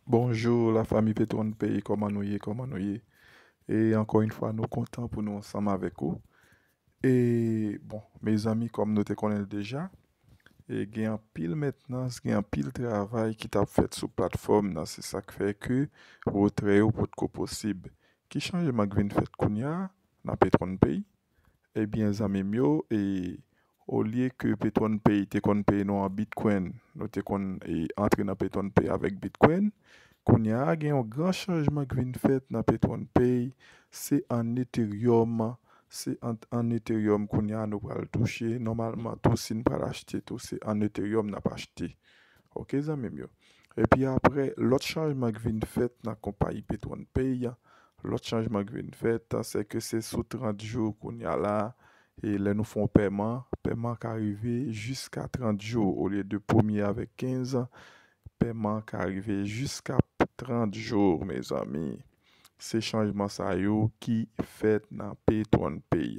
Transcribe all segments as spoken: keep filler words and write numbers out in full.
Bonjou, lafanmi Petwon Pay, kòman nou ye, kòman nou ye? E ankò yon fwa, nou kontan pou nou ansanm avèk ou. E, bon, mezanmi, kòm nou te konnen l deja, e gen anpil mentnans, gen anpil travay ki t ap fèt sou platfòm nan. Se sa k fè ke retrè yo potko posib. Ki chanjman k vin fèt kounye a nan Petwon Pay? Ebyen, zanmi m yo, e, olye ke Petwon Pay te konn peye nou an Bitcoin, nou te konn, e, antre nan Petwon Pay avèk Bitcoin. Kounye a, gen yon gran chanjman k vin fèt nan Petwon Pay, se an Ethereum, se an, an Ethereum kounye a nou pral touche. Nòmalman, tou, si n pral achte tou, se an Ethereum n ap achte. Oke, zanmi m yo. Epi apre, lòt chanjman k vin fèt nan konpayi Petwon Pay, lòt chanjman k vin fèt, se ke se sou trant jou kounye a la, e lè nou fè yon pèman, pèman ka rive jiska trant jou, olye de premye avèk kenz, pèman ka rive jiska trant jou, mezanmi. Se chanjman sa yo ki fèt nan Petwon Pay.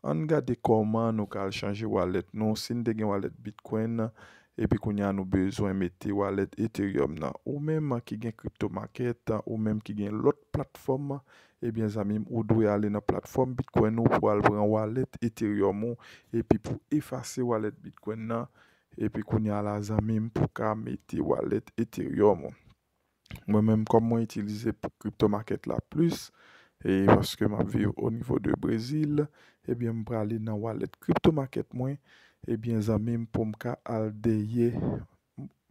Ann gade kòman nou ka al chanje wallet nou. Si n te gen wallet Bitcoin, epi kounye a nou bezwen mete wallet Ethereum nan. Ou menm ki gen crypto market, ou menm ki gen lòt platfòm, ebyen, zanmi m, ou dwe ale nan platfòm Bitcoin ou pou al pran wallet Ethereum ou, epi pou efase wallet Bitcoin nan, epi kounye a la, zanmi m, pou ka mete wallet Ethereum ou. Mwen menm, kòm mwen itilize crypto market la plis, e paske m ap viv o nivo de Brezil, ebyen, m prale nan wallet crypto market mwen, ebyen, zanmi m, pou m ka al dèyè,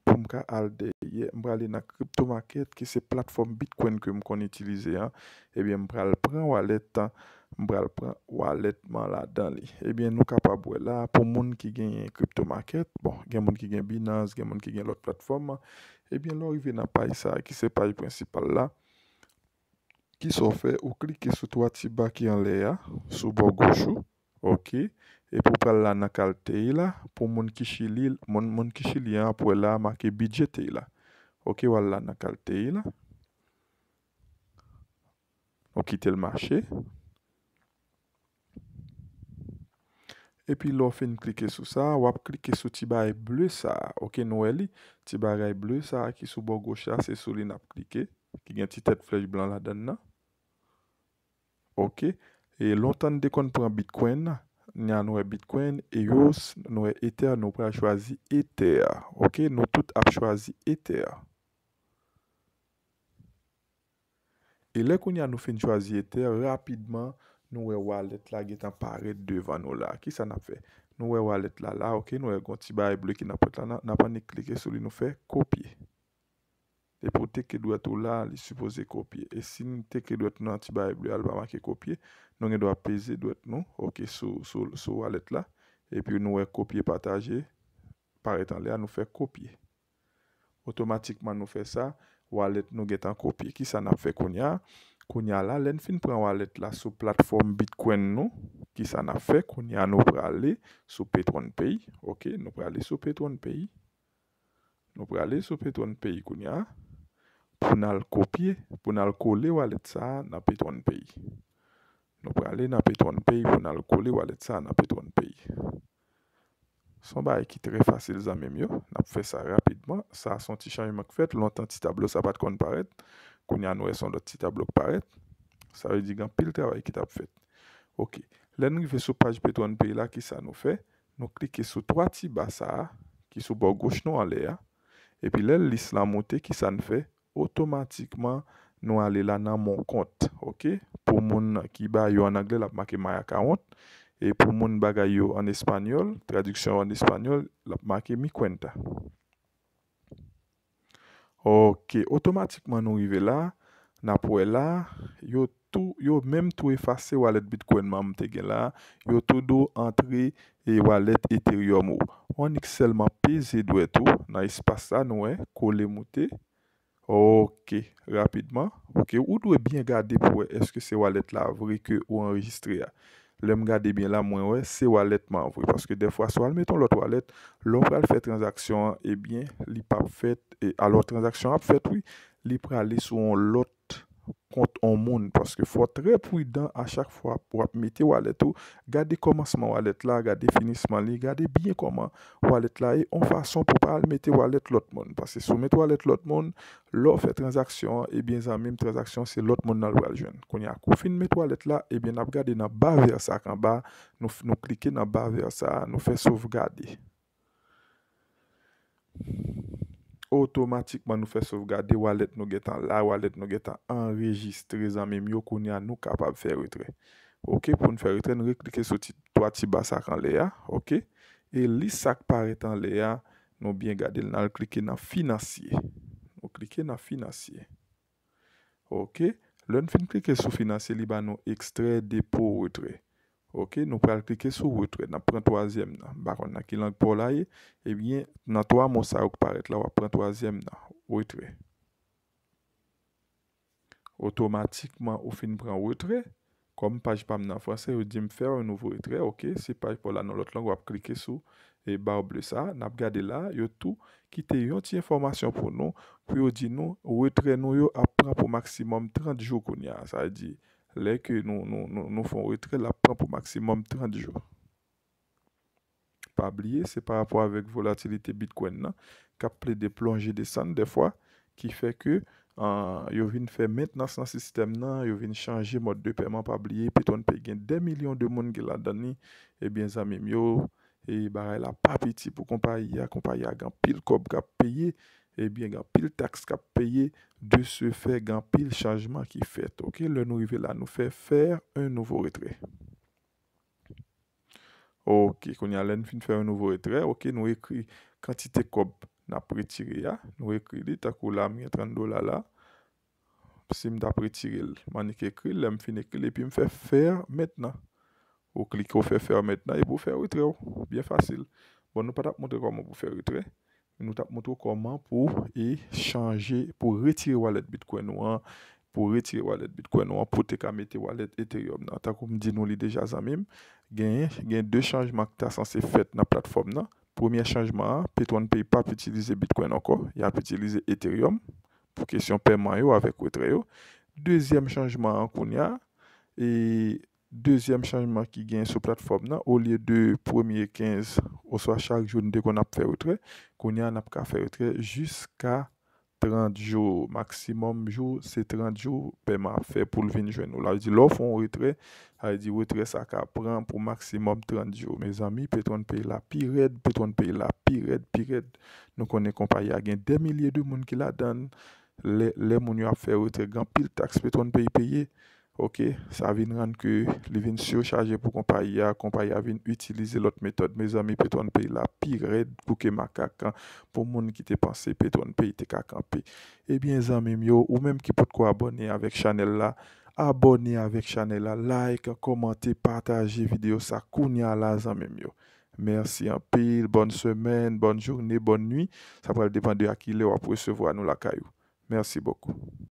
pou m ka al dèyè, m prale nan crypto market, ki se platfòm Bitcoin ke m konn itilize an, ebyen, m pral pran wallet, m pral pran wallet mwen ladan li. Ebyen, nou kapab wè la, pou moun ki genyen crypto market, bon, gen moun ki gen Binance, gen moun ki gen lòt platfòm, ebyen, lè w rive nan paj sa a, ki se paj prensipal la, kisa w fè? Ou klike sou twa ti ba ki anlè a, sou bò goch ou, oke? Epi w pral la nan Caltei la, pou moun ki Chili, moun, moun ki Chili an ap wè la make Bidjetei la. Oke, w al la nan Caltei la. Nou kite l mache. Epi lè w fin klike sou sa, w ap klike sou ti bagay ble sa a. Oke, nou wè li, ti bagay ble sa a ki sou bò goch la, se sou li n ap klike, ki gen ti tèt flèch blan ladan l nan. Oke, e lontan n te konn pran Bitcoin, nya nou wè Bitcoin, E O S, nou wè Ether, nou pral chwazi Ether. Oke, nou tout ap chwazi Ether. E lè kounye a nou fin chwazi Ether, rapidman, nou wè wallet la gentan parèt devan nou la. Kisa n ap fè? Nou wè wallet la la, oke, nou wè gon ti bagay ble ki nan pwent la, n ap, n ap annik klike sou li, nou fè kopye. Depi w teke dwèt ou la, li sipoze kopye. E si n teke dwèt nou nan ti bagay ble a, li pa make kopye, nou gen dwa peze dwèt nou, oke, sou, sou, sou wallet la. Epi nou wè kopye pataje, parèt anlè a, nou fè kopye. Otomatikman nou fè sa, wallet nou gentan kopye. Kisa n ap fè kounye a? Kounye a la, lè n fin pran wallet la sou platfòm Bitcoin nou, kisa n ap fè? Kounye a nou prale sou Petwon Pay, oke, nou prale sou Petwon Pay. Nou prale sou Petwon Pay kounye a, pou n al kopye, pou n al kole wallet sa a nan Petwon Pay. Nou prale nan Petwon Pay pou n al kole wallet sa a nan Petwon Pay. Se yon bagay ki trè fasil, zanmi m yo. N ap fè sa rapidman. Sa a se yon ti chanjman k fèt. Lontan, ti tablo sa pa t konn parèt. Kounye a, nou wè se yon lòt ti tablo k parèt. Sa vle di gen anpil travay ki t ap fèt. Oke. Lè n rive sou paj Petwon Pay la, kisa nou fè? Nou klike sou twa ti ba sa a, ki sou bò goch nou anlè a. Epi lè lis lan moute, kisa n fè? Otomatikman, nou ale la nan mon kont, oke? Pou moun ki ba yo an anglè, l ap make my account. E pou moun bagay yo an espanyòl, tradiksyon an espanyòl, l ap make mi cuenta. Oke, otomatikman nou rive la, n ap wè la, yo tou, yo menm tou efase wallet Bitcoin mwen m te gen la, yo tou do antre e wallet Ethereum ou. Ou annik sèlman peze dwèt ou nan espas la, nou wè, kole moute. Oke, rapidman. Oke, ou dwe byen gade pou wè èske se wallet la vre ke ou anrejistre a. Lè m gade byen la, mwen wè se wallet mwen an vre. Paske dèfwa, si w al mete yon lòt wallet, lè w pral fè tranzaksyon an, ebyen, li p ap fèt. E, alò, tranzaksyon an ap fèt, wi. Li prale sou yon lòt kont on moun, paske fò w trè pridan a chak fwa w ap mete wallet ou. Gade kòmansman wallet la, gade finisman li, gade byen kòman wallet la ye, on fason pou w pa al mete wallet lòt moun. Paske si w mete wallet lòt moun, lè w fè tranzaksyon an, ebyen, zanmi m, tranzaksyon se lòt moun nan l pral jwenn. Kounye a, kou w fin mete wallet la, ebyen, n ap gade nan ba vè sa k anba, nou, nou klike nan ba vè sa, nou fè sovgade. Otomatikman, nou fè sovgade, wallet nou gentan la, wallet nou gentan anrejistre, zanmi m yo, kounye a, nou kapab fè retrè. Ok, pou n fè retrè, nou reklike sou ti, twa ti ba sa k anlè a, ok? E lis sa k parèt anlè a, nou byen gade l, n al klike nan finansye. Nou klike nan finansye. Ok, lè n fin klike sou finansye, li ba nou ekstrè, depo, retrè. Ok, nou pral klike sou retrè, n ap pran twazyèm nan. M pa konn nan ki lang pa w la ye, ebyen, nan twa mo sa yo k parèt la, w ap pran twazyèm nan, retrè. Otomatikman, ou fin pran retrè. Kòm paj pa m nan franse, yo di m fè yon nouvo retrè. Ok, si paj pa w la nan lòt lang, w ap klike sou e ba ble sa. N ap gade la, yo tou kite yon ti enfòmasyon pou nou, pou yo di nou retrè nou yo ap pran pou maksimòm trant jou kounye a. Sa vle di, lè ke nou, nou, nou, nou fè yon retrè, l ap pran pou maksimòm trant jou. Pa bliye, se pa rapò avèk volatilite Bitcoin nan, k ap plede plonje desann dèfwa, ki fè ke, ah, yo vin fè mentnans nan sistèm nan, yo vin chanje mòd de pèman. Pa bliye, Petwon Pay gen dè milyon de moun ki ladan li. Ebyen, zanmi m yo, e bagay la pa piti pou konpayi a. Konpayi a gen anpil kòb k ap peye, ebyen, gen anpil taks k ap peye. De ce fait, gen anpil chanjman ki fèt. Ok, lè nou rive la, nou fè faire un nouveau retrait. Ok, kounye a, lè n fin fè yon nouvo retrè, ok, nou ekri kantite kòb n ap retire a. Nou ekri li, tankou la, m gen trant dola la. Si m t ap retire l, m annik ekri l, lè m fin ekri l, epi m fè faire maintenant. Ou klike, ou fè faire maintenant, epi ou fè retrè w. Byen fasil. Bon, nou pa t ap montre kòman pou fè retrè. Nou t ap montre w kòman pou e chanje, pou retire wallet Bitcoin ou an, pou retire wallet Bitcoin ou an, pou te ka mete wallet Ethereum nan. Tankou m di nou li deja, zanmi m, gen, gen de chanjman ki ta sanse fèt nan platfòm nan. Premye chanjman an, Petwon Pay p ap itilize Bitcoin ankò, y ap itilize Ethereum pou kesyon pèman yo avèk retrè yo. Dezyèm chanjman an kounye a, e dezyèm chanjman ki gen sou platfòm nan, olye de premye kenz oswa chak jou n te konn ap fè retrè, kounye a n ap ka fè retrè jiska trant jou. Maksimòm jou, se trant jou pèman ap fè pou l vin jwenn ou. Sa vle di, lè w fè yon retrè, sa vle di retrè sa ka pran pou maksimòm trant jou. Mezanmi, Petwon Pay la pi rèd, Petwon Pay la pi rèd, pi rèd. Nou konnen konpayi a gen dè milye de moun ki ladan l. Lè, lè moun yo ap fè retrè, gen anpil taks Petwon Pay peye. Ok, sa vin rann ke li vin sichaje pou konpayi a, konpayi a vin itilize lòt metòd. Mezanmi, Petwon Pay la pi rèd kou ke makak an, pou moun ki te panse Petwon Pay te ka kanpe. Ebyen, zanmi m yo, ou menm ki potko abòne avèk chanèl la, abòne avèk chanèl la, like, kòmante, pataje videyo sa kounye a la, zanmi m yo. Mèsi anpil, bòn semèn, bòn jounen, bòn nwi. Sa pral depann de a ki lè w ap resevwa nou lakay ou. Merci beaucoup.